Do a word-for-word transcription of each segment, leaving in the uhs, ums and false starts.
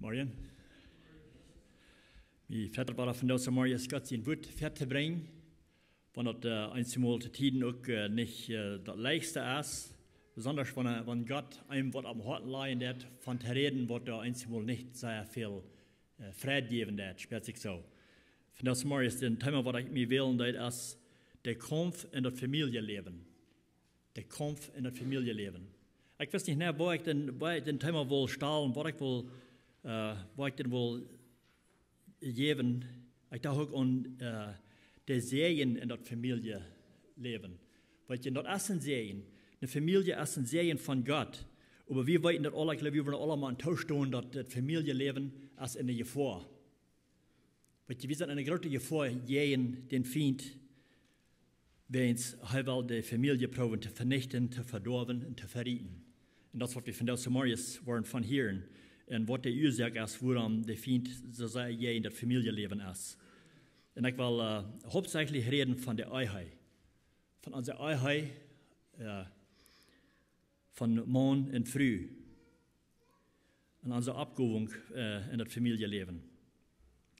Morjen. Wie froagen vondoag zemorjes Gott sien Wuat väatobrinjen, wan daut eenjemol to Tieden uk nich daut leichtste es, besonda wan Gott eenem waut aum Hoaten lajen deit, von to räden, waut doa eenjemol nich sea väl Freid jäwen deit, spieet sikj soo. Vondoag zemorjes es daut Thema, waut ekj mie wälen deed, es de Kaumf en daut Famieljeläwen. De Kaumf en daut Famieljeläwen. Ekj wist nich, wua ekj dän Thema wull stalen, waut ekj wull, wua ekj dän wull jäwen. Ekj docht uk aun de Säajen en daut Famieljeläwen. Weetst, daut es een Säajen. Ne Famielje es een Säajen von Gott. Oba wie weeten daut aula, ekj jleew, wie wudden aula mau tostonen, daut daut Famieljeläwen es en de Jefoa. Weetst, wie sent en de groote Jefoa jäajen dän Fient, wäajens hee well de Famielje proowen to venichten, to vedoawen un to verieten. Un daut es, waut wie vondoag zemorjes woaren von hieren. Un waut de Uasoak es, wuarom de Fient soo sea jäajen daut Famieljeläwen es. Un ekj well hauptsächlich räden von de Ehe. Von onse Ehe, von Maun un Fru. Un onse Oppgow en daut Famieljeläwen.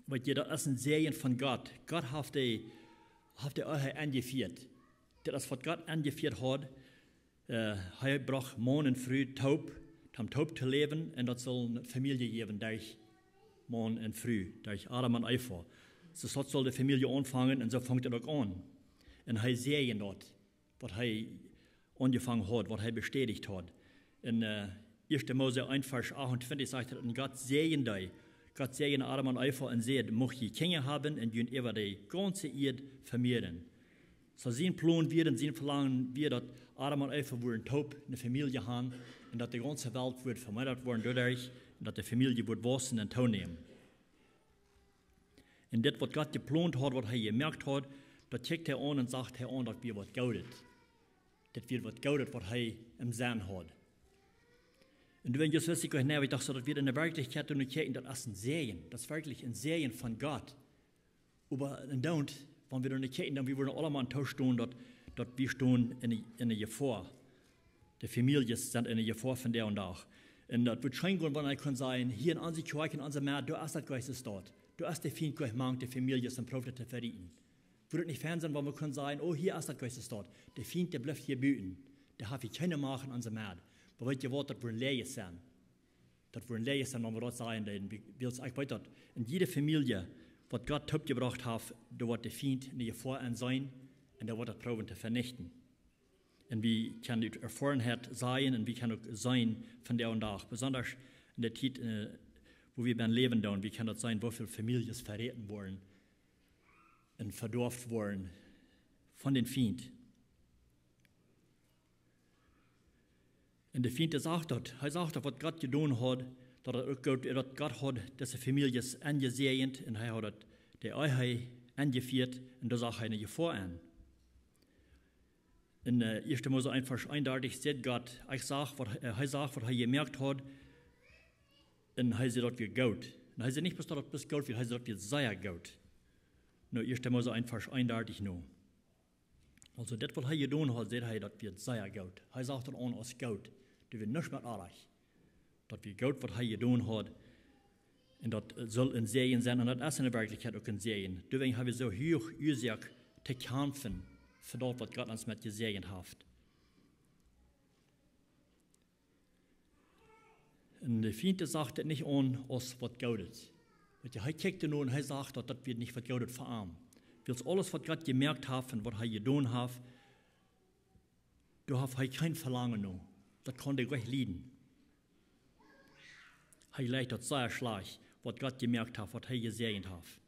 Weetst, daut es een Säajen von Gott. Gott haft de Ehe enjefieet. Daut es, waut Gott enjefieet haud. Hee brocht Maun un Fru toop, toom toop to läwen, un daut sull ne Famielje jäwen derch Maun un Fru, derch Adam un Eva. Soo daut sull de Famielje aunfangen, un soo funk daut uk aun. Un hee säajend daut, waut hee aunjefongen haud, waut hee bestädicht haud. En ieeschte Mose eent Varsch achtuntwintich sajcht daut: Un Gott säajend dee, Gott säajend Adam un Eva un säd: Mucht jie Kjinja haben un junt äwa de gaunze Ieed vemieren. Soo sien Plon wia un sien Velangen wia, daut Adam un Eva wudden toop ne Famielje han, un daut de gaunze Welt wudd vemiedat woaren doaderch, un daut de Famielje wudd wausen un toonämen. Un dit, waut Gott jeplont haud, waut hee jemoakt haud, daut kjikjt hee aun un sach hee aun, daut wia waut Goodet. Daut wia waut Goodet, waut hee em Senn haud. Un doa wia ekj jrod nä, ekj docht soo, daut wia en de Werkjlichkjeit, doa no kjikjen, daut es een Säajen. Daut es werkjlich een Säajen von Gott. Oba en daut, wan wie doa no kjikjen, dan wie wudden aula mau tostonen, daut, daut wie stonen en de Jefoa. De Famieljes sent en de Jefoa vondoag dän Dach. Un daut wudd scheen gonen, wan ekj kunn sajen, hia en onse Kjoakj, en onse Medd, doa es daut Jeist doa. Doa es de Fient goanich mank de Famieljes un prooft daut to verieten. Wudd daut nich fein sennen, wan wie kunnen sajen: O, hia es daut Jeist doa. De Fient, dee blift hia buten. Dee haft hia kjeene Macht en onse Medd. Oba weetst waut, daut wudd een Läajen sennen. Daut wudd een Läajen sennen, wan wie daut sajen deeden. Wie, wiels ekj weet daut en jiede Famielje, waut Gott toopjebrocht haft, doa woat de Fient ne Jefoa en seenen, un dee woat daut proowen to venichten. Un wie kjennen ut Erfoarenheit sajen, un wie kjennen uk seenen vondoag dän Dach, besonda en de Tiet, wua wie bennen läwen doonen, wie kjennen daut seenen, woo väl Famieljes veräten woaren un vedoaft woaren von dän Fient. Un de Fient, dee sach daut, hee sach daut, waut Gott jedonen haud, daut daut uk Gott, daut Gott haud dise Famieljes enjesäajent un hee haud daut, de Ehe enjefieet, un doa sach hee ne Jefoa en. En ieeschte Mose eent Varsch eenundartich sajcht Gott, ekj sach waut, hee sach, waut hee jemoakt haud, un hee säd, daut wia goot. Un hee säd nich bloos, daut daut bloos goot wia, hee säd, daut wia sea goot. No ieeschte Mose eent Varsch eenundartich no. Aulsoo dit, waut hee jedonen haud, säd hee, daut wia sea goot. Hee sach daut aun aus goot. Doa wia nuscht met oajch. Daut wia goot, waut hee jedonen haud. Un daut sull een Säajen sennen, un daut es en de Werkjlichkjeit uk een Säajen. Doawäajen ha wie soo huach Uasoak to kjamfen fa daut, waut Gott ons met jesäajent haft. Un de Fient, dee sach daut nich aun aus waut Goodet. Weetst, hee kjikjt no un hee sach daut, daut wia nich waut Goodet fa am. Wiels aules, waut Gott jemoakt haft un waut hee jedonen haft, doa haft hee kjeen Velangen no. Daut kaun hee goanich lieden. Hee jleicht daut sea schlajcht, waut Gott jemoakt haft, waut hee jesäajent haft.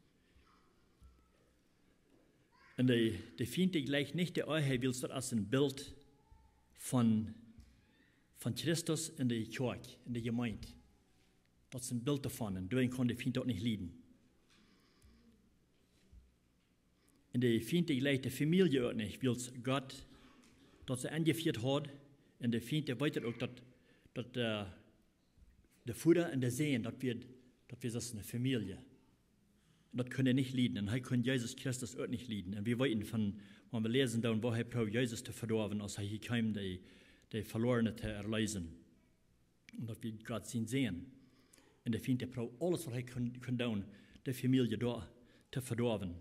Un de, de Fient, dee jleicht nich de Ehe, wiels daut es een Bilt von, von Christus en de Kjoakj, en de Jemeent. Daut es een Bilt doavon, un doawäajen kaun de Fient daut nich lieden. Un de Fient, dee jleicht de Famielje uk nich, wiels Gott daut soo enjefieet haud, un de Fient, dee weet daut uk, daut, daut de Voda un de Sän, daut wia, daut wia soo aus ne Famielje. Un daut kunn hee nich lieden. Un hee kunn Jesus Christus uk nich lieden. Un wie weeten von, wan wie läsen doonen, woo hee proowd Jesus to vedoawen, aus hee hia kjeem, de, de Velorne to erleesen. Un daut wia Gott sien Sän. De Fient, dee proowd aules, waut hee kunn, kunn doonen, de Famielje doa to vedoawen.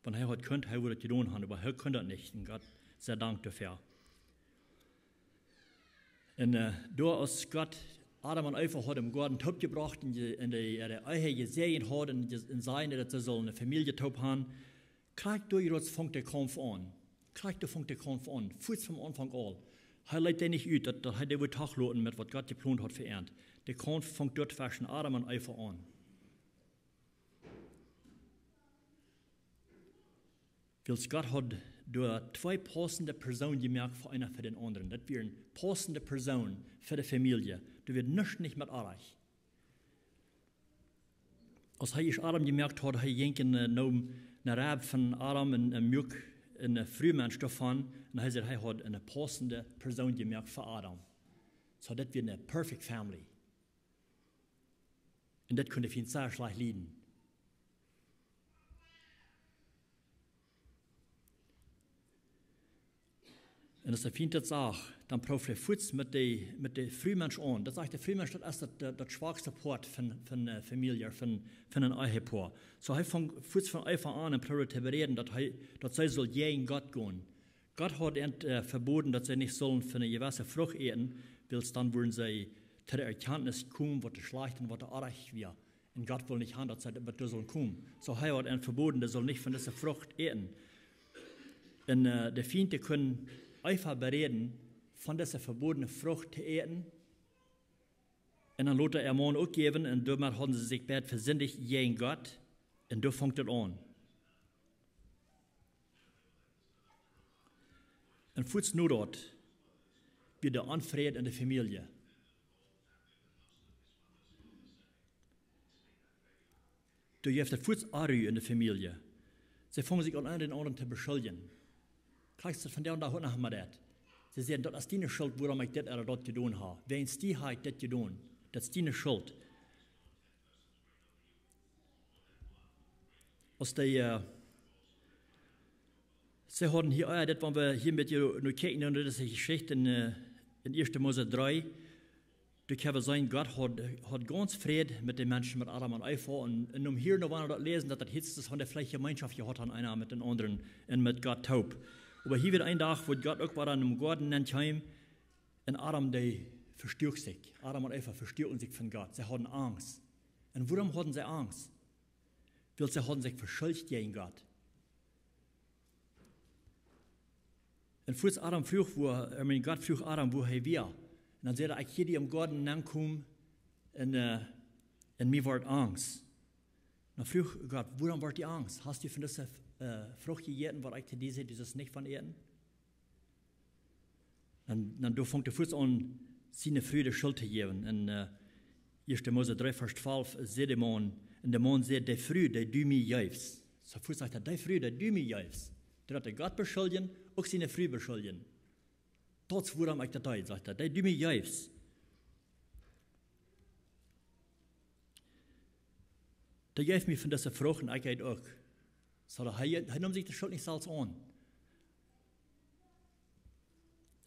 Wan hee haud kunt, hee wudd daut jedonen haben, oba hee kunn daut nich. Un Gott sie Dank doafäa. Un, äh, doa aus Gott Adam un Eva haud em Goaden toopjebrocht un je-, un de, äare Ehe jesäajent haud un je-, un säd, daut see sullen eene Famielje toop haben, krakjt doa, jrots, funk de Kaumf aun. Krakjt doa funk de Kaumf aun. Fuaz vom Aunfank aul. Hee leet dee nich ut, daut, daut hee dee wudd toochloten met waut Gott jeplont haud fa an. De Kaumf funk doa tweschen Adam un Eva aun. Wiels Gott haud doa twee pausende Persoonen jemoakt, fa eena fa dän aundren. Daut wia eene pausende Persoon fa de Famielje. Doa wia nuscht nich met oajch. Aus hee ieescht Adam jemoakt haud, hee jinkj un, äh, neem eene Reb von Adam un, un muak eene, äh, Frumensch doavon. Un hee säd, hee haud eene pausende Persoon jemoakt fa Adam. Soo, daut wia eene perfect family. Un daut kunn de Fient sea schlajcht lieden. Un aus de Fient daut sach, dan proowd hee fuaz met de, met de Frumensch aun. Daut sajcht, de Frumensch, daut es daut, daut, daut schwakste Poat von, von, äh, Famielje, von, von een Ehepoa. Soo, hee funk fuaz von Eva aun un proowd to beräden, daut hee, daut see sull jäajen Gott gonen. Gott haud an, äh, veboden, daut see nich sullen von eene jewesse Frucht äten, wiels dan wudden see to de Erkjantnis komen, waut doa schlajcht un waut doa oajch wia. Un Gott wull nich haben, daut see doa sullen komen. Soo hee haud an veboden, dee sullen nich von dise Frucht äten. Un, äh, de Fient, dee kunn Eva beräden, von dise vebodne Frucht to äten. Un dan lota äa Maun uk jäwen, un doamet hauden see sikj beid vesindicht jäajen Gott. Un doa funk daut aun. Un fuaz no daut wia de Onfräd en de Famielje. Doa jeef daut fuaz Onru en de Famielje. See fungen sikj aun, eena dän aundren to beschuljen. Krakjt soo vondoag dän Dach uk noch mau daut. See säden, daut es diene Schult, wuarom ekj dit ooda daut jedonen hab. Wäajen die hab ekj dit jedonen. Daut es diene Schult. Aus dee, äh, see hauden hia, äh, daut, wan wie hia met junt nu kjikjen, dan es de Jeschicht en, äh, en Ieeschte Mose dree, doa kjenn wie seenen, Gott haud, haud gaunz Fräd met de Menschen, met Adam un Eva. Un, un om hia noch waut to läsen, daut daut hieet, daut see veleicht Jemeenschoft jehaut haben, eena met dän aundren un met Gott toop. Oba hia wia een Dach, wua Gott uk wada en dän Goaden nenkjeem, un Adam, dee vestuak sikj. Adam un Eva vestuaken sikj von Gott. See hauden Angst. Un wuarom hauden see Angst? Wiels see hauden sikj veschuldicht jäajen Gott. Un fuaz Adam fruach, wua, I mean, Gott fruach Adam, wua hee wia. Un dan säd hee, ekj hia die em Goaden aunkomen un, äh, un mie wort Angst. Dan fruach Gott, wuarom wort die Angst? Hast du von dise, äh, Frucht jejäten, waut ekj to die säd, du sust nich von äten? Dan, dan doa funk hee fuaz aun, siene Fru de Schult to jäwen. En, äh, Ieeschte Mose dree, Varsch twalf, säd de Maun, un de Maun säd, de Fru, dee du mie jeefst. Soo fuaz sajcht hee, de Fru, dee du mie jeefst. Doa haud hee Gott beschuldicht, uk siene Fru beschuldicht. Daut es wuarom ekj daut deed, sajcht hee, dee du mie jeefst. Dee jeef mie von dise Frucht un ekj äten uk. Soo, hee, hee neem sikj de Schult nich selfst aun.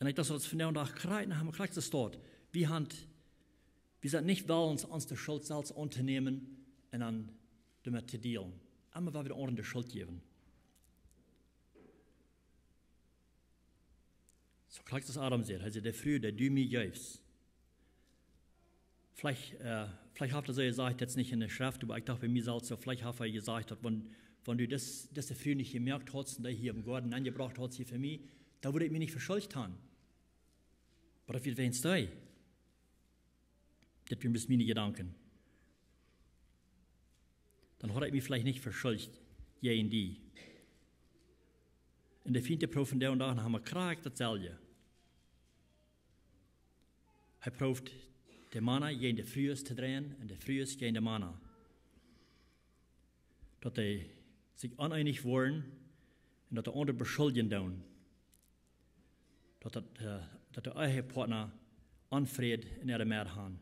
Un ekj docht, daut es vondoag dän Dach krakjt, nu haben wie krakjt de Staut. Wie haben, wie sent nich wellens, ons de Schult selfst auntonämen un dan doamet to dealen. Emma wua wie de aundre de Schult jäwen. Soo krakjt aus Adam säd, hee säd, de Fru, dee du mie jeefst. Veleicht, äh, veleicht haft hee soo jesajcht, daut es nich en de Schreft, oba ekj docht bie mie selfst soo, veleicht haft hee jesajcht, daut wan, wan du dis, dise Fru nich jemoakt haudst un dee hia em Goaden aunjebrocht haudst hia fa mie, dan wudd ekj mie nich veschuldicht haben. Oba daut wia wäajen die. Dit wia bloos miene Jedanken. Dan haud ekj mie veleicht nich veschuldicht jäajen die. Un de Fient, dee proowt vondoag dän Dach noch emma krakjt daut selwje. Hee proowt de Mana jäajen de Frues to dreien un de Frues jäajen de Mana. Daut dee sikj oneenich woaren un daut de aundre beschuldijen doonen. Daut, daut, äh, daut de Ehepartner Onfräd en äare Medd haben.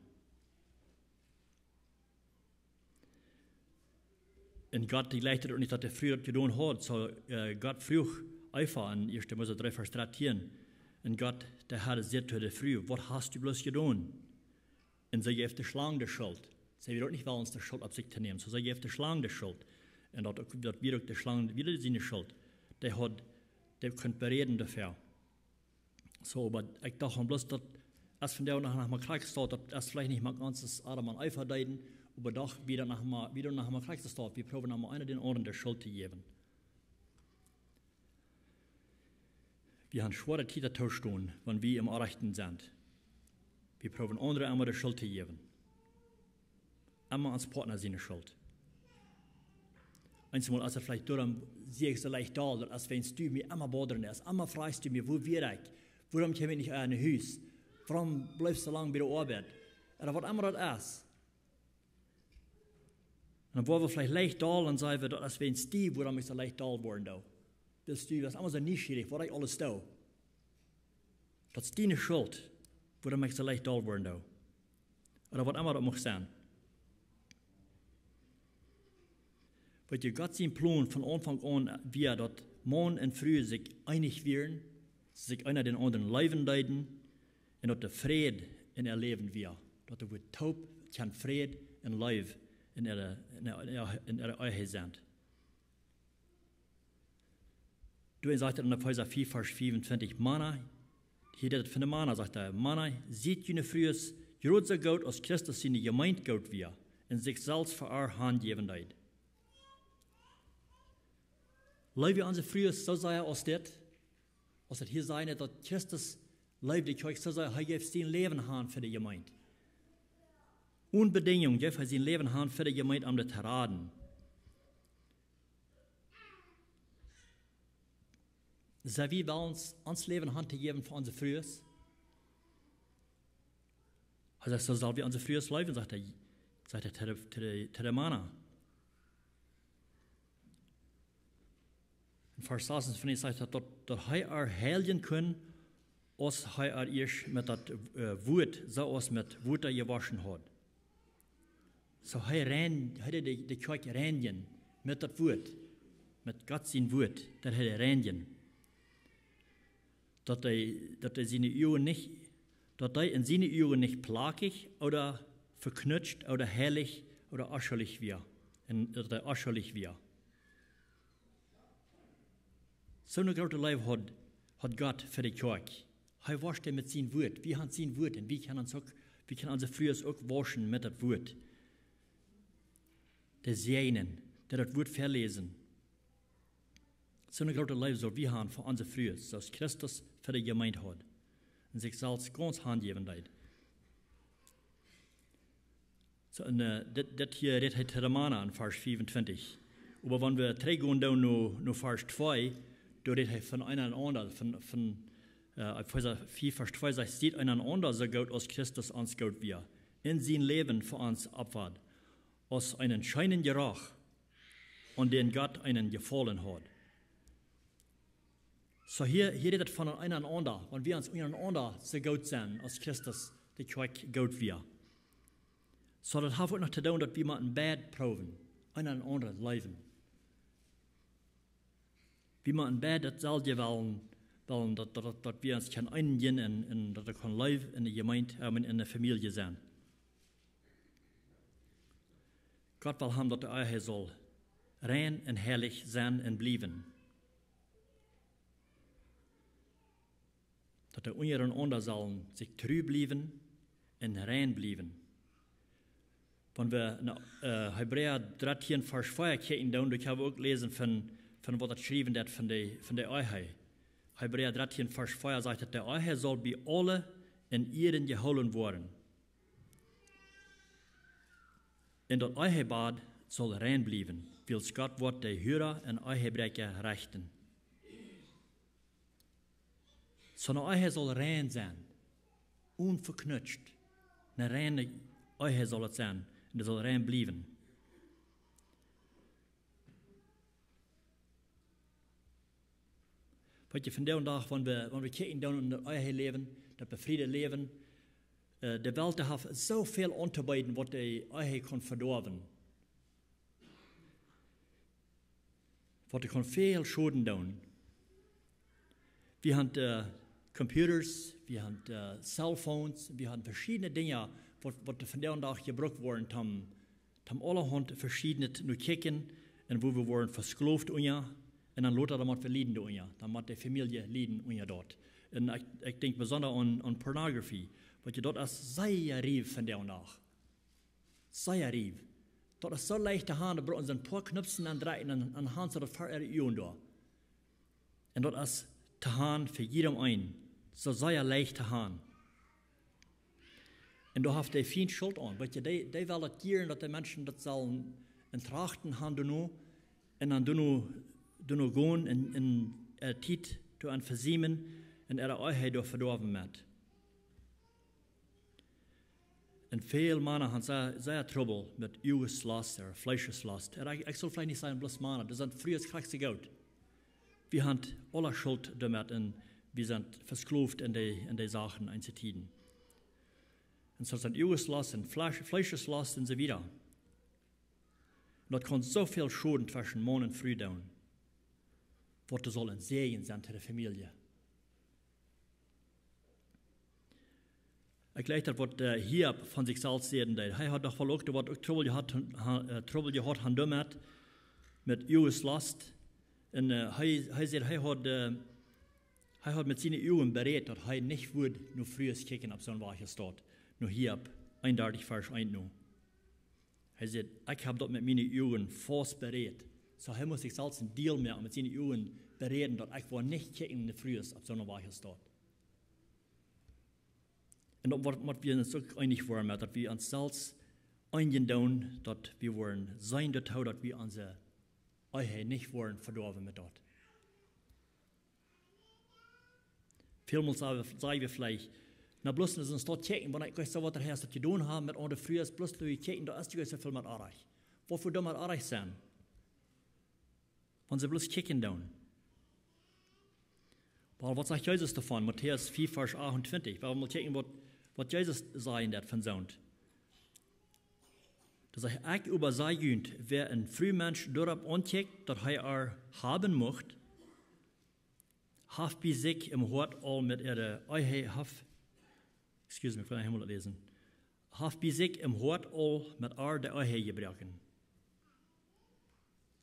Un Gott, dee jleicht daut uk nich, daut de Fru daut jedonen haud. Soo, äh, Gott fruach Eva en Ieeschte Mose dree, Varsch dartieen. Un Gott, de Herr, säd to de Fru, waut hast du bloos jedonen? Un see jeef de Schlang de Schult. See wia uk nich wellens de Schult opp sikj to nämen. Soo see jeef de Schlang de Schult. Un daut uk, daut wia uk de Schlang, wia siene Schult. Dee haud, dee kunn beräden doafäa. Soo, oba ekj docht aun bloos, daut es vondoag noch, noch mau krakjt soo, daut es veleicht nich mau gaunz aus Adam un Eva deeden, oba doch wia daut noch mau, wia daut noch mau krakjt soo, wie proowen noch mau eena dän aundren de Schult to jäwen. Wie haben schwoare Tieden to stonen, wan wie em Orechten sent. Wie proowen aundre emma de Schult to jäwen. Emma ons Partner siene Schult. Eemol es et veleicht doarom, sie ekj soo leicht dol, daut es, wan du mie emma bothern deist, emma frajchst du mie, woo wia ekj, wuarom kjeem ekj nich no Hus, wuarom blifst du soo lang bie de Oabeit, ooda waut emma daut es. Un dan woa wie veleicht leicht dol un saj wie, daut es wäajens die, wuarom ekj soo leicht dol woaren doo. Daut du, daut es emma soo nieschierich, waut ekj aules doo. Daut es diene Schult, wuarom ekj soo leicht dol woaren doo. Ooda waut emma daut mucht sennen. Weet jie, Gott sien Plon von Aunfank aun wia, daut Maun un Fru sikj eenich wieren, sikj eena dän aundren leewen deeden, un daut doa Fräd en äa Läwen wia. Daut doa wia toop kjeene Fräd un Leew en äare, en äare, en äare Ehe sent. Doa sajcht et en Efeesa fief, Varsch fiefuntwintich, Mana, hia rät et von de Mana, sajcht hee, Mana, siet june Frues jrod soo goot aus Christus siene Jemeent goot wia un sikj selfst fa äa hanjäwen deed. Leew wie onse Frues soo sea aus dit, aus et hia sajcht, daut Christus leewd de Kjoakj soo sea, hee jeef sien Läwen han fa de Jemeent. Onen Bedinjunk jeef hee sien Läwen han fa de Jemeent om dee to raden. Sent wie wellens ons Läwen han to jäwen fa onse Frues? Hee sajcht, soo sell wie onse Frues leewen, sajcht hee, sajcht hee to de, to de, to de Mana. En Varsch sasuntwintich sajcht daut, daut, daut hee äa heiljen kunn, aus hee äa ieescht met daut, äh, Wuat, soo aus met Wota jewoschen haud. Soo hee rein, hee deed de, de Kjoakj reinjen met daut Wuat, met Gott sien Wuat, daut hee deed reinjen. Daut hee, daut hee siene Uagen nich, daut hee en siene Uagen nich plakjich ooda veknutscht ooda heilich ooda onschuldich wia. Un daut hee onschuldich wia. Soone groote Leew haud, haud Gott fa de Kjoakj. Hee woscht dee met sien Wuat. Wie han sien Wuat un wie kjennen ons uk, wie kjennen onse Frues uk woschen met daut Wuat. Dee säajnen, dee daut Wuat väaläsen. Soone groote Leew saul wie han fa onse Frues, soo aus Christus fa de Jemeent haud un sikj selfst gaunz hanjäwen deed. Soo, un, äh, dit, dit hia rät hee to de Mana en Varsch fiefuntwintich. Oba wan wie trigjgonen doonen no, no Varsch twee, doa rät hee von eena un aundra, von, von, äh, Efeesa fief, Varsch twee sajcht, siet eena un aundra soo goot aus Christus ons goot wia, un sien Läwen fa ons opfad, aus eenen scheenen Jeroch, aun dän Gott eenen Jefaulen haud. Soo hia, hia rät et von eena un aundra, wan wie ons unjarenaunda soo goot sent, aus Christus de Kjoakj goot wia. Soo daut haft uk noch to doonen, daut wie motten beid proowen, eena un aundra leewen. Wie motten beid daut selwje wellen, wellen daut, daut, daut, daut wie ons kjennen eenen un, un daut et kaun Leew en de Jemeent, äh, en de Famielje sennen. Gott well han, daut de Ehe saul rein un heilich sennen un bliewen. Daut de unjarenaunda sellen sikj tru bliewen un rein bliewen. Wan wie no, äh, Hebräa dartieen Varsch vea kjikjen, dan, dan kjenn wie uk läsen von, von waut daut schriewen deit von de, von de Ehe. Hebräa dartieen Varsch vea sajcht, daut de Ehe saul bie aule en Ieren jehoolen woaren. Un daut Ehebad saul rein bliewen, wiels Gott woat de Hura un Ehebräakja rechten. Soone Ehe saul rein sennen, onveknutscht. Eene reine Ehe saul et sennen, un dee saul rein bliewen. Weet jie, vondoag dän Dach, wan wie, wan wie kjikjen dan en daut Eheläwen, daut befriede Läwen, äh, de Welt, dee haft soo väl auntobeeden, waut de Ehe kaun vedoawen. Waut dee kaun väl Schoden doonen. Wie haben, äh, Computers, wie haben, äh, Cellphones, wie haben veschiedne Dinja, waut, waut vondoag dän Dach jebrukt woat, om, om aulahaunt veschiednet no kjikjen, un woo wie woaren vesklooft unja, un dan lota dan mott wie lieden unja, dan mott de Famielje lieden unja daut. Un ekj, ekj denkj besonda aun, aun Pornografie, wiels daut es sea rief vondoag dän Dach. Sea rief. Daut es soo leicht to haben, daut brukt een poa Knopps aundrekjen un, un dan haben see daut ver äare Uagen doa. Un daut es to haben fa jiedem eenen. Soo sea leicht to haben. Un doa haft de Fient Schult aun. Weetst, dee, dee well daut jieren, daut de Menschen daut sellen en Trachten haben doano. Un dan doano, doano gonen un, un äare Tiet doa aun vesiemen un äare Ehe doa vedoawen met. Un väl Mana haben sea, sea Trubbel met Uageslust ooda Fleescheslost. Un ekj, ekj saul veleicht nich sajen, bloos Mana, daut sent Frues krakjt soo goot. Wie haben aule Schult doamet un wie sent vesklooft en dee, en dee Sachen eenje Tieden. Un soo sent Uageslust un Fleesch-, Fleescheslost un soo wieda. Un daut kaun soo väl Schoden tweschen Maun un Fru doonen. Waut daut saul een Säajen sennen to de Famielje. Ekj jleich daut waut, äh, Hiob von sikj selfst säd, daut hee haud doch woll uk, waut uk Trubbel jehaut, ha-, äh, Trubbel jehaut haft doamet, met Uageslust. Un, äh, hee, hee säd, hee haud, äh, hee haud met siene Uagen berät, daut hee nich wudd no Frues kjikjen opp soon Wajch aus daut. No Hiob eenundartich, Varsch eent no. Hee säd: "Ekj hab daut met miene Uagen faust berät." Soo, hee must sikj selfst een Deal moaken, met siene Uagen beräden, daut ekj woa nich kjikjen no Frues opp soone Wajch aus daut. Un daut woat, mott wie ons uk eenich woaren met, daut wie ons selfst eenjen doonen, daut wie woaren seenen doatoo, daut wie onse Ehe nich woaren vedoawen met daut. Välmol saj wie, saj wie veleicht: "Na, bloos aus wie ons daut kjikjen, wan ekj soo waut hee haft jedonen haben met aundre Frues, bloos doa kjikjen, doa es doch soo väl met oajch. Waut fa doa met oajch sennen, wan see bloos kjikjen doonen?" Oba waut sajcht Jesus doavon? Matäus vea, Varsch achtuntwintich. Wie wellen mol kjikjen, waut, waut Jesus sajcht en daut von soont. Doa sajcht: "Ekj oba saj junt, wäa een Frumensch doaropp aunkjikjt, daut hee äa haben mucht, haft bie sikj em Hoat aul met äare Ehe, haft," excuse me, ekj well noch eemol läsen. "Haft bie sikj em Hoat aul met äa de Ehe jebroaken."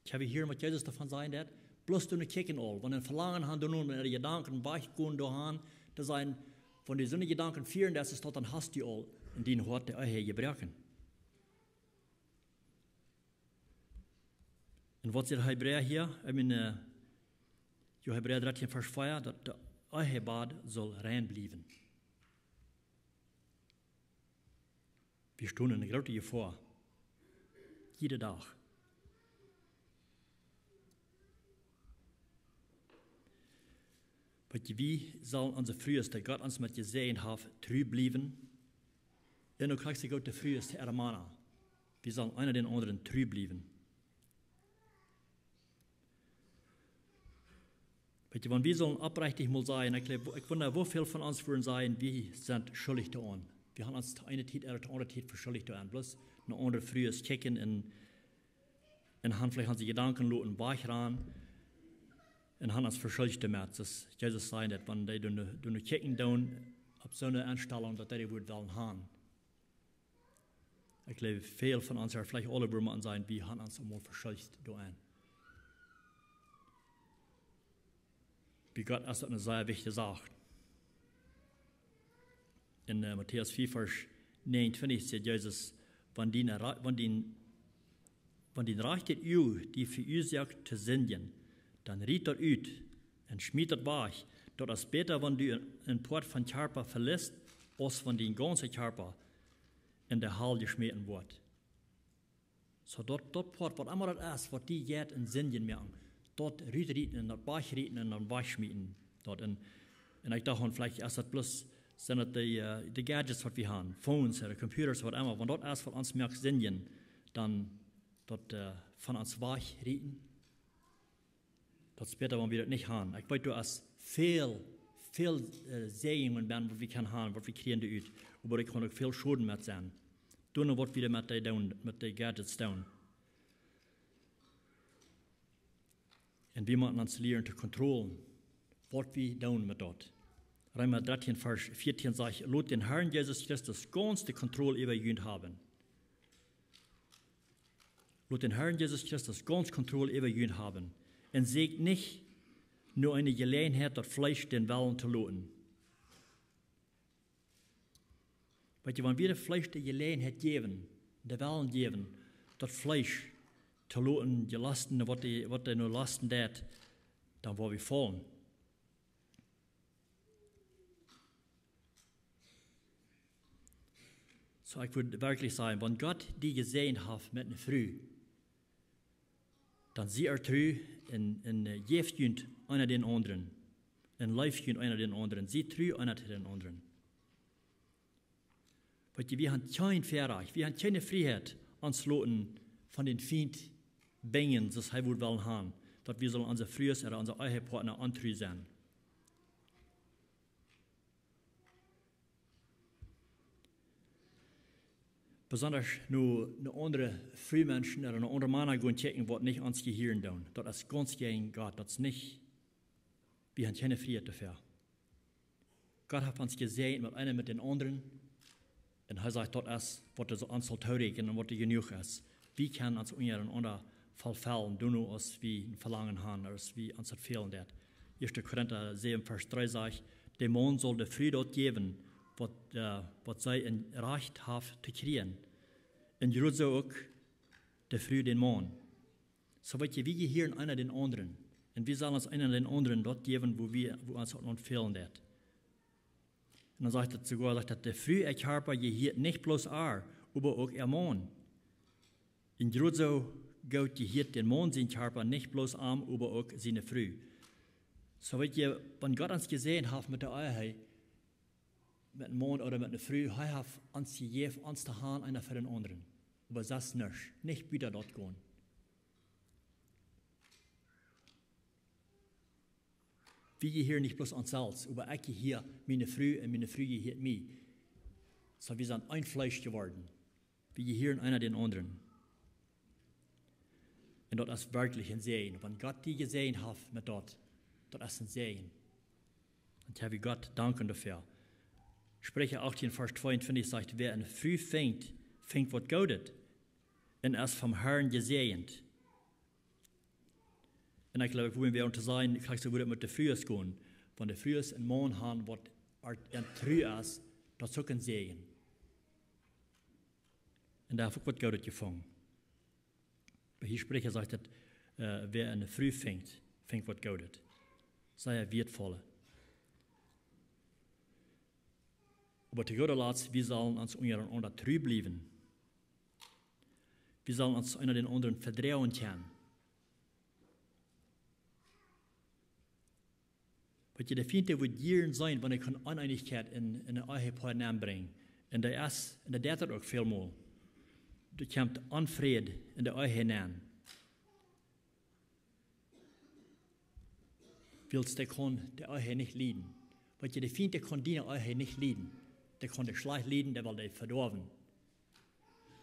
Kjenn wie hieren, waut Jesus doavon sajcht en daut? Bloos doano kjikjen aul, wan een Velangen haben doano, wan äare Jedanken wajchgonen doahan, to sajen, wan du soone Jedanken fieren deist, es daut, dan hast du aul en dien Hoat de Ehe jebroaken. Un waut sajcht Hebräa hia? Ekj meen, äh, jo, Hebräa dartieen, Varsch vea, daut de Ehebad saul rein bliewen. Wie stonen en groote Jefoa. Jieda Dach. Weetst, wie sellen onse Frues, dee Gott ons met jesäajent haft, tru bliewen. Un uk krakjt soo goot de Frues to äare Mana. Wie sellen eena dän aundren tru bliewen. Weetst, wan wie sellen oprechtich mol sajen, ekj jleew, ekj wunda, woo väl von ons wudden sajen, wie sent schuldich doaraun. Wie haben ons to eene Tiet ooda to aundre Tiet veschuldich doaraun. Bloos no aundre Frues kjikjen un, un haben veleicht onse Jedanken loten wajchgonen un haben ons veschuldich doamet. Soo aus Jesus säd, daut wan dee doano, doano kjikjen doonen, opp soone Enstalunk, daut dee dee wudden wellen haben. Ekj jleew, väl von ons, veleicht aule, wudden wie sajen, wie haben ons emol veschuldich doaraun. Bie Gott es daut eene sea wichtje Sach. En, äh, Matäus vea, Varsch näajenuntwintich sajcht Jesus: "Wan dien, Ra-, wan dien, wan dien rajchtet Uag die veuasoakt to sindjen, dan riet daut ut un schmiet daut wajch. Daut es bäta, wan du een, een Poat vom Kjarpa veliest, aus wan dien gaunza Kjarpa en de Hal jeschmäten woat." Soo daut, daut Poat, waut emma daut es, waut die jeit en Sindjen moaken, daut rutrieten un daut wajchrieten un dan wajchschmieten. Daut en, un ekj docht, veleicht es daut bloos, sent daut de, äh, de Gadgets, waut wie haben, Phones ooda Computers, waut emma, wan daut es, waut ons moakt sindjen, dan daut, äh, von ons wajchrieten. Daut es bäta, wan wie daut nich haben. Ekj weet, doa es väl, väl, äh, Säajungen, waut wie kjennen haben, waut wie kjrieen doa ut. Oba doa kaun uk väl Schoden met sennen. Doano waut wie met dee doonen, met dee Gadgets doonen. Un wie motten ons lieren to controllen, waut wie doonen met daut. Reema dartieen, Varsch vieetieen sajcht: "Lot dän Harn Jesus Christus gaunz de Kontroll äwa junt haben." Lot dän Harn Jesus Christus gaunz Kontroll äwa junt haben. Un säkjt nich no eene Jeläajenheit, daut Fleesch dän Wellen to loten. Weet jie, wan wie daut Fleesch de Jeläajenheit jäwen, dän Wellen jäwen, daut Fleesch to loten, dee Lasten, waut dee, waut dee no Lasten deit, dan woa wie faulen. Soo, ekj wudd werkjlich sajen, wan Gott die jesäajent haft met eene Fru, dan sie äa tru un, un, äh, jäft junt eena dän aundren. Un leeft junt eena dän aundren. Sie tru eena to dän aundren. Weet jie, wie haben kjeen Väarajcht, wie haben kjeene Frieheit, ons loten von dän Fient binjen, soo aus hee wudd wellen haben, daut wie sellen onse Frues ooda onse Ehepartner ontru sennen. Besondasch no, no aundre Frumenschen ooda no aundre Mana gonen kjikjen, waut nich ons jehieren doonen. Daut es gaunz jäajen Gott, daut es nich, wie haben kjeene Frieheit doafäa. Gott haft ons jesäajent met eena met dän aundren. Un hee sajcht, daut es, waut ons saul tooräakjnen un waut jenuach es. Wie kjennen ons unjarenaunda vollfellen, doonen aus wie een Velangen haben, aus wie ons daut fälen deit. Ieeschte Korinta säwen, Varsch dree sajcht: "De Maun saul de Fru daut jäwen, waut, äh, waut see een Rajcht haft to kjrieen. Un jroz soo uk de Fru dän Maun." Soo weet jie, wie jehieren eena dän aundren. Un wie sellen ons eena dän aundren daut jäwen, wua wie, wua ons daut aun fälen deit. Un dan sajcht et soogoa, sajcht et: "De Fru äa Kjarpa jehieet nich bloos ar, oba uk äa Maun. Un jroz soo goot jehieet dän Maun sien Kjarpa nich bloos am, oba uk siene Fru." Soo weet jie, wan Gott ons jesäajent haft met de Ehe, met een Maun ooda met eene Fru, hee haft ons jejäft, ons to haben, eena fa dän aundren. Oba sest nuscht, nich wieda daut gonen. Wie jehieren nich bloos ons selfst, oba ekj jehia miene Fru un miene Fru jehieet mie. Soo, wie sent een Fleesch jeworden. Wie jehieren eena dän aundren. Un daut es werkjlich een Säajen. Wan Gott die jesäajent haft met daut, daut es een Säajen. Un doa well wie Gott danken doafäa. Spricha achtieen, Varsch tweeuntwintich sajcht: "Wäa eene Fru finjt, finjt waut Goodet un es vom Harn jesäajent." Un ekj jleew, ekj wudd wäa om to sajen, ekj jleew, soo wudd et met de Frues gonen. Wan de Frues een Maun haben, waut ar-, an tru es, daut es uk een Säajen. Un doa haft uk waut Goodet jefungen. Oba hia Spricha sajcht et, äh, wäa eene Fru finjt, finjt waut Goodet. Sea wieetvolle. Oba to gooda Latst, wie sellen ons unjarenaunda tru bliewen. Wie sellen ons eena dän aundren vedroagen kjennen. Weet jie, de Fient, dee wudd jieren seenen, wan ekj kaun Oneenichkjeit en, en een Ehepoa nenbrinjen. Un dee es, un dee deit daut uk väl mol. Doa kjemt Onfräd en de Ehe nen. Wiels dee kaun de Ehe nich lieden. Weet jie, de Fient, dee kaun diene Ehe nich lieden. Dee kaun dee schlajcht lieden, dee well dee vedoawen.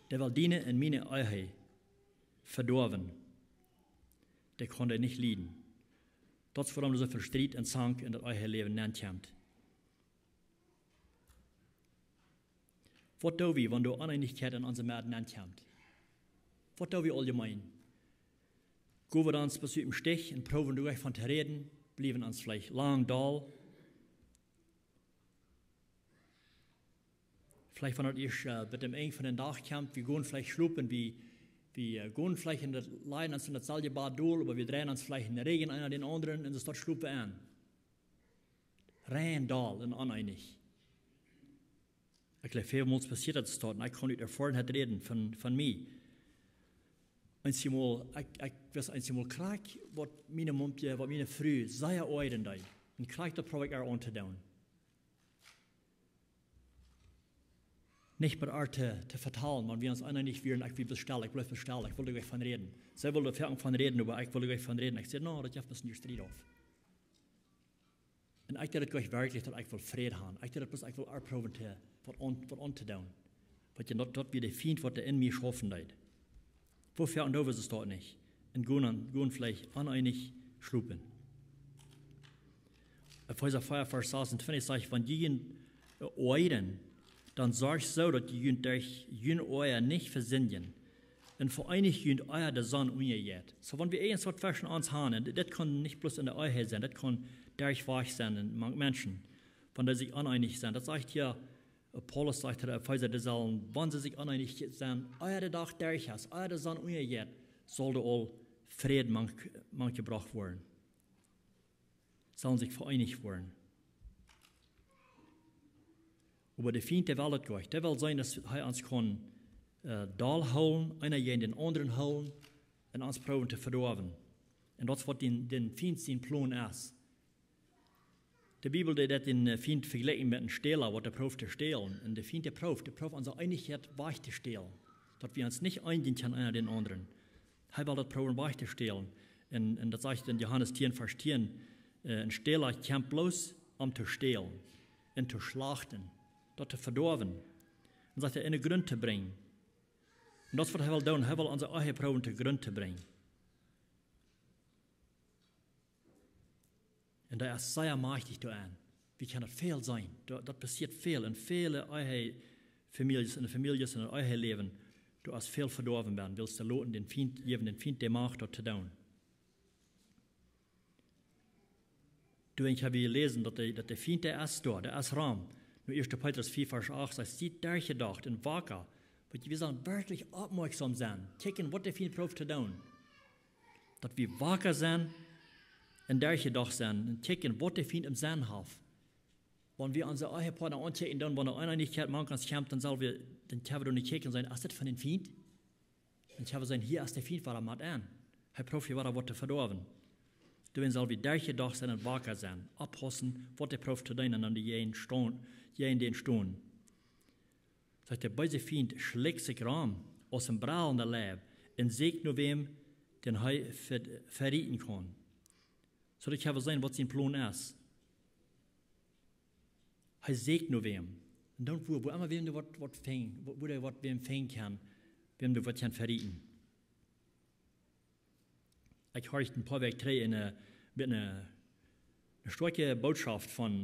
Dee well diene un miene Ehe vedoawen. Dee kaun dee nich lieden. Daut es wuarom doa soo väl Striet un Zank en daut Eheläwen nenkjemt. Waut doo wie, wan doa Oneenichkjeit en onse Medd nenkjemt? Waut doo wie auljemeen? Go wie dan bloos ut däm Stich un proowen doa von to räden, bliewen ons veleicht lang dol. Veleicht wan et ieescht, äh, bat aum Enj von dän Dach kjemt, wie gonen veleicht schlopen, wie, wie, äh, gonen veleicht en daut, lajen ons en daut selwje Bad dol, oba wie dreien ons veleicht en de Rigjen eena dän aundren un soo schlopen wie en. Rein dol un oneenich. Ekj jleew, välmols passieet daut soo, un ekj kaun ut Erfoarenheit räden von, von mie. Eenjemol, ekj, ekj wist eenjemol krakjt, waut miene Momkje, waut miene Fru sea oajren deed. Un krakjt daut proow ekj äa auntodoonen. Nich met äa to, to vetalen, wan wie ons oneenich wieren, ekj wia bestalt, ekj bleef bestalt, ekj wull doa nich von räden. See wull doa foaken von räden, oba ekj wull doa nich von räden. Ekj säd: "No, daut jeft bloos een Striet auf." Un ekj deed daut nich werkjlich, daut ekj wull Fräd haben. Ekj deed daut bloos, ekj wull äa proowen to, waut aun, waut auntodoonen. Weet jie, daut, daut wia de Fient, waut doa en mie schaufen deed. Woo väl un doa wia et daut nich. Un gonen, gonen veleicht oneenich schlopen. Efeesa vea, Varsch sasuntwintich sajcht: Wan jie junt oajren, dan sorcht soo, daut jie junt derch jun Oaja nich vesindjen, un veeenicht junt ea de Sonn unjajeit. Soo, wan wie irjent waut tweschen ons han, un dit kaun nich bloos en de Ehe sennen, dit kaun derchwajch sennen mank Menschen, wan dee sikj oneenich sent. Daut sajcht hia, Paulus sajcht to de Efeesa, dee sellen, wan see sikj oneenich sent, ea de Dach derch es, ea de Sonn unjajeit, saul doa aul Fräd mank, mank jebrocht woaren. Sellen sikj veeenicht woaren. Oba de Fient, dee well daut goanich. Dee well seenen, daut hee ons kaun dol hoolen, eena jäajen dän aundren hoolen, un ons proowen to vedoawen. Un daut es waut dän, dän Fient sien Plon es. De Bibel deit dän Fient vejlikjen met een Stäla, waut dee proowt to stälen. Un de Fient, dee proowt, dee proowt onse Eenichkjeit wajch to stälen, daut wie ons nich eenjen kjennen eena dän aundren. Hee well daut proowen wajch to stälen. Un, un daut sajcht en Johanes tieen, Varsch tieen: Een Stäla kjemt bloos om to stälen un to schlachten, daut to vedoawen, un sajcht hee, en de Grunt to brinjen. Un daut es waut hee well doonen. Hee well onse Ehe proowen to Grunt to brinjen. Un dee es sea majchtich doaraun. Wie kjennen daut väl seenen. Daut, daut passieet väl en väle Ehefamilies, en de Famieljes, en daut Eheläwen. Doa es väl vedoawen benn, wiels dee loten dän Fient, jäwen dän Fient de Macht, daut to doonen. Doawäajen hab wie jeläsen, daut de, daut de Fient, dee es doa, dee es rom. Nu, ieeschte Petrus vea, Varsch acht sajcht: Siet derchjedocht un waka. Wiels wie sellen werkjlich oppmoakjsom sennen, kjikjen, waut de Fient proowt to doonen. Daut wie waka sennen un derchjedocht sennen un kjikjen, waut de Fient em Senn haft. Wan wie onse Ehepoatna aunkjikjen, dan, wan doa Eeenichkjeit mank ons kjemt, dan sell wie, dan kjenn wie doa nich kjikjen un sajen: Es dit von dän Fient? Dan kjenn wie sajen: Hia es de Fient wada met aun. Hee proowt hia wada waut to vedoawen. Doawäajen sell wie derchjedocht sennen un waka sennen, oppaussen, waut dee proowt to doonen, un aun de jäajen stonen, jäajen dän stonen. Sajcht: De beese Fient schlikjt sikj rom aus een brellenda Leiw un sieekjt no wäm, dän hee ve-, verieten kaun. Soo daut wie seenen, waut sien Plon es. Hee sieekjt no wäm. Un dan, wua, wua emma wäm doa waut, waut finjen, wua, wua doa waut wäm finjen kaun, wäm doa waut kaun verieten. Ekj horcht een poa Wäakj trigj eene, met eene, eene stoakje Bootschoft von,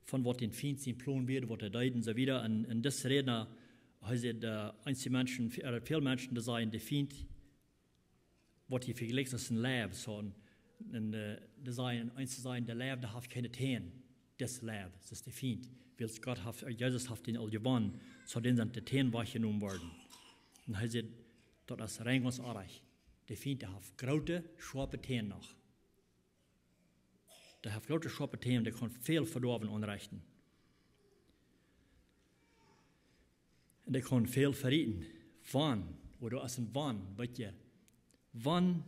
von waut dän Fient sien Plon wia, waut hee deed un soo wieda. Un, un dis Rädna, hee säd, äh, eenje Menschen, äh, väl Menschen, dee sajen, de Fient, waut hee vejlikjt aus een Leiw, soo, un, un, äh, dee sajen, eenje sajen, de Leiw, dee haft kjeene Täne. Dis Leiw, daut es de Fient. Wiels Gott haft, äh, Jesus haft dän aul jewonnen, soo dän sent de Täne wajchjenomen worden. Un hee säd, daut es rein gaunz aundasch. De Fient, dee haft groote, schoape Täne noch. Dee haft groote, schoape Täne, dee kaun väl Vedoawen aunrechten. Un dee kaun väl verieten. Wan, ooda aus een wan, weet jie, wan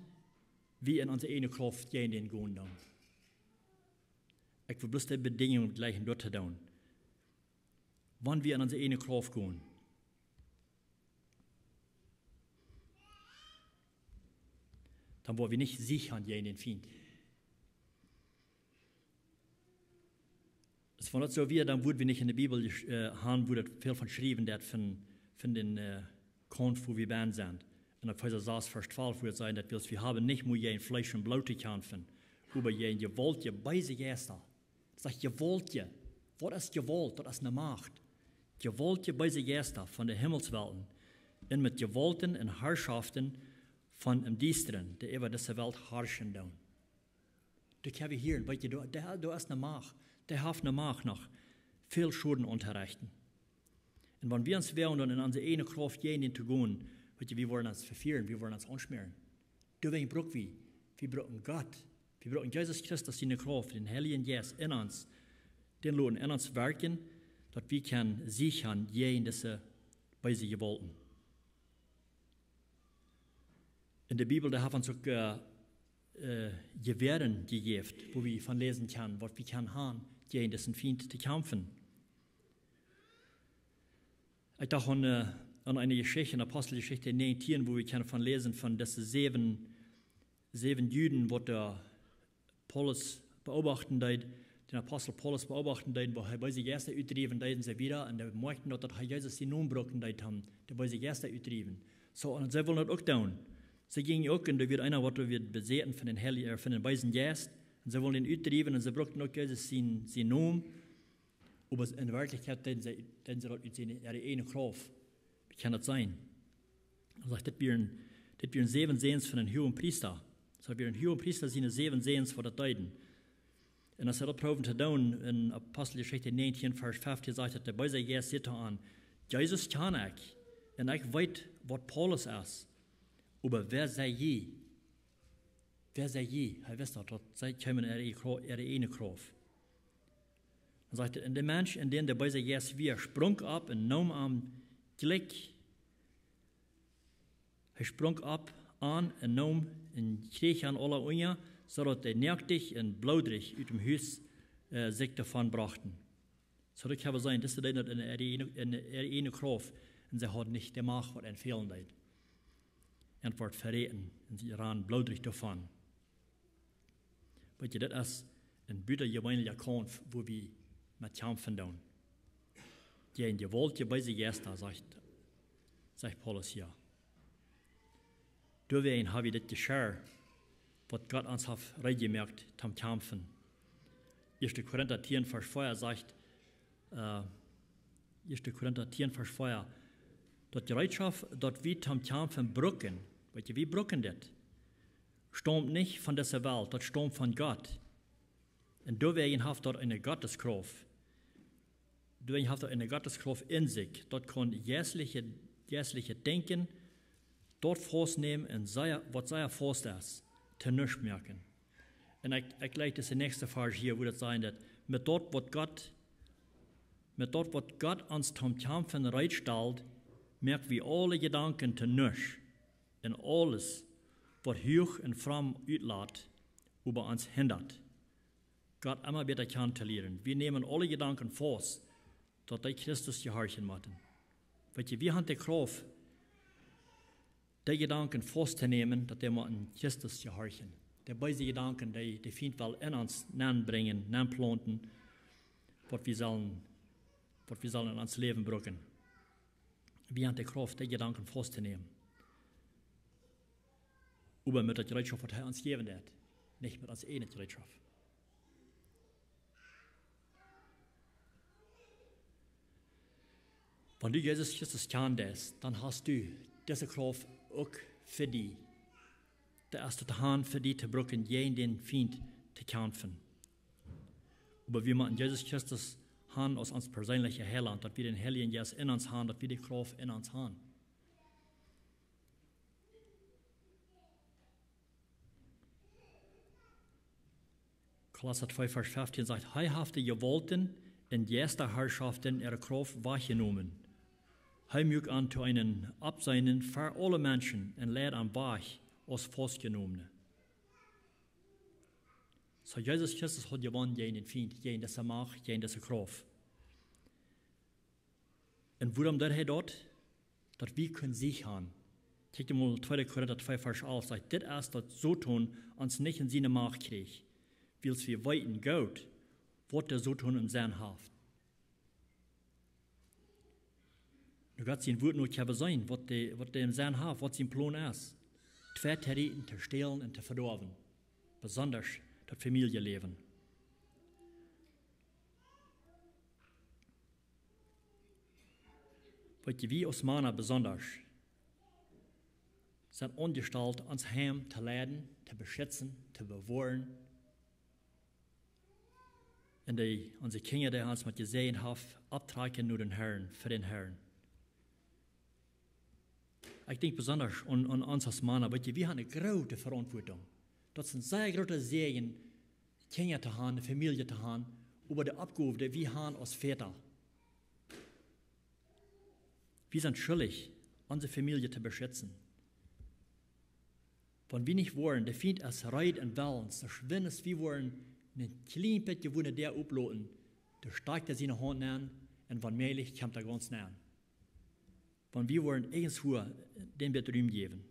wie en onse eejne Krauft jäajen dän gonen doonen. Ekj well bloos de Bedinjunk jlikjen doa to doonen. Wan wie en onse eejne Krauft gonen, dan woa wie nich Siech han jäajen dän Fient. Aus wan daut soo wia, dan wudd wie nich en de Bibel jesch-, äh, han, wua daut väl von jeschräwen woat von, von dän, äh, Kaumf, wua wie bennen sent. En Efeesa sas, Varsch twalf, wua et sajcht, daut wiels wie haben nich mea jäajen Fleesch un Bloot to kjamfen, oba jäajen jewaultje beese Jeista. Daut sajcht jewaultje. Waut es Jewault? Daut es eene Macht. Jewaultje beese Jeista von de Himmelswelten un met Jewaulten un Harschoften von em Diestren, dee äwa dise Welt harschen doonen. Doa kjenn wie hieren, weet jie, doa, doa, doa es eene Macht, dee haft eene Macht noch väl Schoden auntorechten. Un wan wie ons woagen dan en onse eejne Krauft jäajen dän to gonen, weet jie, wie woaren ons vefieren, wie woaren ons aunschmäaren. Doawäajen bruck wie, wie brucken Gott. Wie brucken Jesus Christus siene Krauft, dän Heiljen Jeist en ons, dän loten en ons werkjen, daut wie kjennen Siech han jäajen dise beese Jewaulten. En de Bibel, doa haft ons uk, äh, äh, Jewäaren jejäft, wua wie von läsen kjennen, waut wie kjennen han, jäajen disen Fient to kjamfen. Ekj docht aun, äh, aun eene Jeschicht, en Aposteljeschicht näajentieen, wua wie kjennen von läsen, von dise säwen, säwen Juden, waut de Paulus beobachten deed, dän Apostel Paulus beobachten deed, woo hee beese Jeista utdriewen deed un soo wieda. Un dee moakjten daut, daut hee Jesus sienen Nomen brucken deed, om de beese Jeista utdriewen. Soo, un see wullen daut uk doonen. See jinjen uk, un doa wia eena, waut doa wia besäten von dän Heil-, äh, von dän beesen Jeist. Un see wullen dän utdriewen un see bruckten uk Jesus sien, sien Nomen. Oba en Werkjlichkjeit deeden see, deeden see daut ut siene, äare ieejne Krauft. Wie kjennen daut seenen? Hee sajcht, dit wieren, dit wieren säwen Säns von een Huagenpriesta. Soo, wieren Huagenpriesta siene säwen Säns waut daut deeden. Un aus see daut proowen to doonen, en Aposteljeschicht näajentieen, Varsch feftieen, sajcht daut de beese Jeist säd to an: "Jesus kjan ekj, un ekj weet waut Paulus es. Oba wäa sent jie?" Wäa sent jie? Hee wist daut, daut see kjeemen en äare, äare ieejne Krauft. Dan sajcht et: "Un de Mensch, en dän de beese Jeist wia, sprunk opp un neem am jlikj." Hee sprunk opp an un neem un kjreech an aula unja, soo daut dee noaktich un bloodrich ut däm Hus, äh, sikj doavon brochten. Soo daut ekj hab jeseenen, daut see deeden daut en äare ieejne, en äare ieejne Krauft. Un see hauden nich de Macht, waut an fälen deed. Un wort veräten. Un see rannen bloodrich doavon. Weet jie, daut es een butajeweenelja Kaumf, wua wie met kjamfen doonen. Jäajen jewaultje beese Jeista, sajcht, sajcht Paulus hia. Doawäajen hab wie dit Jeschia, waut Gott ons haft reed jemoakt toom kjamfen. Ieeschte Korinta tieen, Varsch vea sajcht, äh, Ieeschte Korinta tieen, Varsch vea: "Daut Jereetschoft, daut wie toom kjamfen brucken," weet jie, wie brucken dit, "staumt nich von dise Welt, daut staumt von Gott. Un doawäajen haft daut eene Gotteskrauft." Doawäajen haft daut eene Gotteskrauft en sikj. Daut kaun jeistliche, jeistliche Denkjen, daut faustnämen un sea, waut sea faust es, to nuscht moaken. Un ekj, ekj läs dise näakjste Varsch hia, wua daut sajcht daut: "Met daut waut Gott, met daut waut Gott ons toom kjamfen reed stalt, moak wie aule Jedanken to nuscht, un aules, waut huach un fromm utlat, oba ons hindat, Gott emma bäta kjanen to lieren." Wie nämen aule Jedanken faust, daut dee Christus jehorchen motten. Weet jie, wie haben de Krauft, dee Jedanken faust to nämen, daut dee motten Christus jehorchen. De beese Jedanken, dee, dee de Fient well en ons nenbrinjen, nenplaunten, waut wie sellen, waut wie sellen en ons Läwen brucken. Wie haben de Krauft, dee Jedanken faust to nämen. Oba met daut Jereetschoft, waut hee ons jäwen deed, nich met ons ieejnet Jereetschoft. Wan du Jesus Christus kjanen deist, dan hast du dise Krauft uk fa die. Daut es daut to han fa die to brucken, jäajen dän Fient to kjamfen. Oba wie motten Jesus Christus han aus ons perseenelja Heilaunt, daut wie dän Heiljen Jeist en ons han, daut wie de Krauft en ons han. Kolossa twee, Varsch feftieen sajcht: "Hee haft de Jewaulten un Jeistaharschoften äare Krauft wajchjenomen. Hee muak an to eenen Aufseenen ver aule Menschen un leid an wajch aus Faustjenomne." Soo, Jesus Christus haud jewonnen jäajen dän Fient, jäajen dise Macht, jäajen dise Krauft. Un wuarom deed hee daut? Daut wie kunnen Sieg han. Kjikj mol, tweede Korinta twee, Varsch alf sajcht: "Dit es, daut Soton ons nich en siene Macht kjrieech, wiels wie weeten goot, waut de Soton em Senn haft." Nu Gott sien Wuat nu, ekj hab jeseenen, waut dee, waut dee em Senn haft, waut sien Plon es. Twei to rieten, to stälen un to vedoawen. Besonda daut Famieljeläwen. Weet jie, wie aus Mana besonda sent aunjestalt, ons Heim to leiden, to beschitzen, to bewoaren. Un dee, onse Kjinja, dee ons met jesäajent haft, opptrakjen no dän Herrn, fa dän Herrn. Ekj denkj besonda aun, aun ons aus Mana, weet jie, wie haben eene groote Verantwortung. Daut es een sea groota Säajen, Kjinja to han, eene Famielje to han, oba de Oppgow, dee wie han aus Väta. Wie sent schuldich, onse Famielje to beschitzen. Wan wie nich woaren, de Fient es reed un wellens, soo schwind aus wie woaren een kjlien bät wua ne Däa oploten, dan stakjt hee siene Haunt nenn un wan mäajlich kjemt hee gaunz nenn. Wan wie woaren irjentwua dän bät Rum jäwen.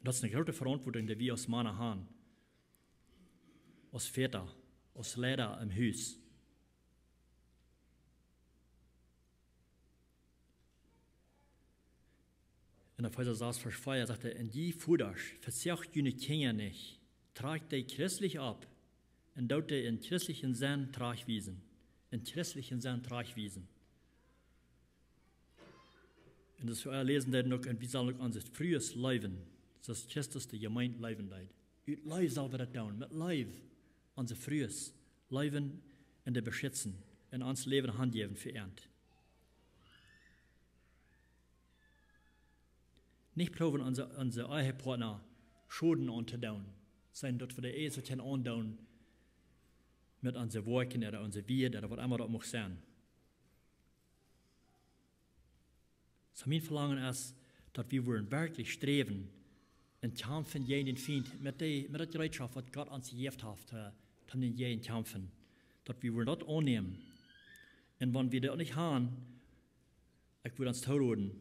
Daut es eene groote Verantwortung, dee wie aus Mana han, aus Väta, aus Leida em Hus. En Efeesa sas, Varsch vea sajcht hee: "Un jie Vodasch, vesoacht june Kjinja nich, Trajcht dee christlich opp un doot dee en christlichen Senn trajchtwiesen. En christlichen Senn trajchtwiesen. Un daut wie läsen daut uk, un wie sellen uk onse Frues leewen, soo aus Christus de Jemeent leewen deed. Ut Leew sell wie daut doonen, met Leew onse Frues leewen un dee beschitzen un ons Läwen hanjäwen fa an. Nich proowen onse, onse Ehepartner Schoden auntodoonen, sennen daut wie dee eent soo kjennen aundoonen met onse Woakjen ooda onse Wieed ooda waut emma daut mucht sennen. Soo mien Velangen es, daut wie wudden werkjlich sträwen un kjamfen jäajen dän Fient met dee, met daut Jereetschoft waut Gott ons jejäft haft, äh, toom dän jäajen kjamfen. Daut wie wudden daut aunnämen. Un wan wie daut nich haben, ekj wudd ons tooroden,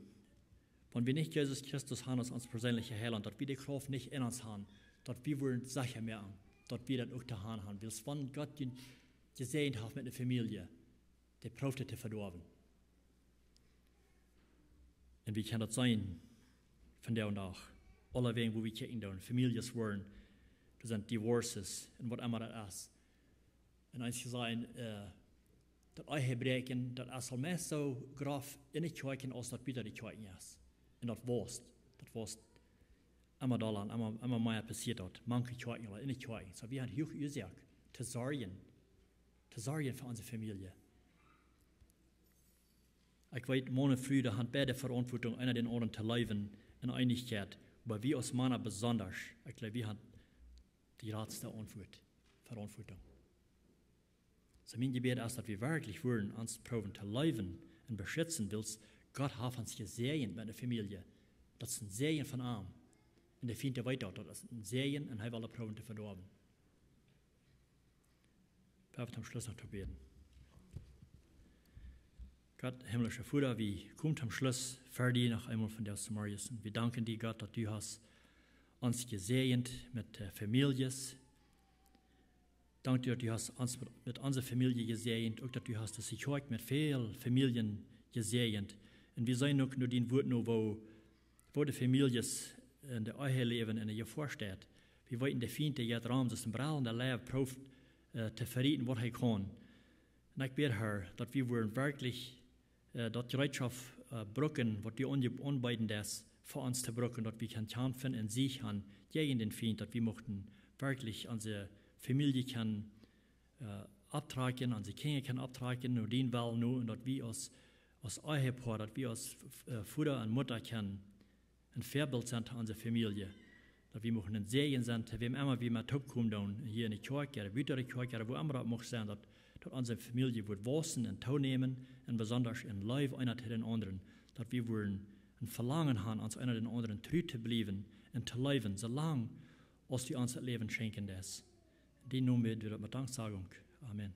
wan wie nich Jesus Christus haben aus ons perseenlicha Heilaunt, daut wie de Krauft nich en ons haben, daut wie wudden secha moaken, daut wie daut uk to haben haben. Wiels wan Gott je-, jesäajent haft met eene Famielje, dee proowt et to vedoawen. Un wie kjennen daut seenen vondoag dän Dach. Aulawäajen, wua wie kjikjen doonen, Famieljes woaren, doa sent Divorces un waut emma daut es. Un eent to sajen, äh, daut Ehebräakjen, daut es aul meist soo groff en de Kjoakjen aus daut buta de Kjoakjen es. Un daut woat, daut woat emma dolla, emma, emma mea passieet daut. Mank de Kjoakjen, en de Kjoakjen. Soo, wie haben huach Uasoak to sorjen, to sorjen fa onse Famielje. Ekj weet, Maun un Fru, dee haben beid Veauntwuatunk, eena dän aundren to leewen en Eenichkjeit. Oba wie aus Mana besonda, ekj jleew, wie haben de jratste Auntwuat, Veauntwuatunk. Soo mien Jebäd es, daut wie werkjlich wudden ons proowen to leewen un beschitzen, wiels Gott haft ons jesäajent met eene Famielje. Daut es een Säajen von am. Un de Fient weet daut, daut es een Säajen un hee well daut proowen to vedoawen. Wie haben toom Schluss noch to bäden. Gott, himmlischa Voda, wie komen toom Schluss ver die noch eemol vondoag zemorjes. Un wie danken die, Gott, daut du hast ons jesäajent met, äh, Famieljes. Dank die, daut du hast ons met, met onse Famielje jesäajent, uk daut du hast dise Kjoakj met väl Famieljen jesäajent. Un wie seenen uk no dien Wuat no, woo, woo de Famieljes en de Ehe läwen en de Jefoa steit. Wie weeten, de Fient, dee jeit rom, aus een brellenda Leiw proowt, äh, to vehindren waut hee kaun. Un ekj bäd, Herr, daut wie wudden werkjlich, äh, daut Jereetschoft, äh, brucken, waut du aunje-, aunbeeden deist, fa ons to brucken, daut wie kjennen kjamfen un Siech han jäajen dän Fient, daut wie muchten werkjlich onse Famielje kjennen, äh, opptrakjen, onse Kjinja kjennen opptrakjen, no dien Wellen no, un daut wie aus, aus Ehepoa, daut wie aus, äh, Voda un Mutta kjennen een Väabilt sennen to onse Famielje. Daut wie muchten een Säajen sennen, to wäm emma wie met toopkomen doonen, hia en de Kjoakj, ooda buta de Kjoakj, ooda wua emma daut mucht sennen, daut, daut onse Famielje wudd wausen un toonämen, un besonda en Leew eena to dän aundren. Daut wie wudden een Velangen haben, ons eena dän aundren tru to bliewen un to leewen, soo lang aus du ons daut Läwen schenkjen deist. En dien Nomen bäd wie daut met Danksagung. Amen.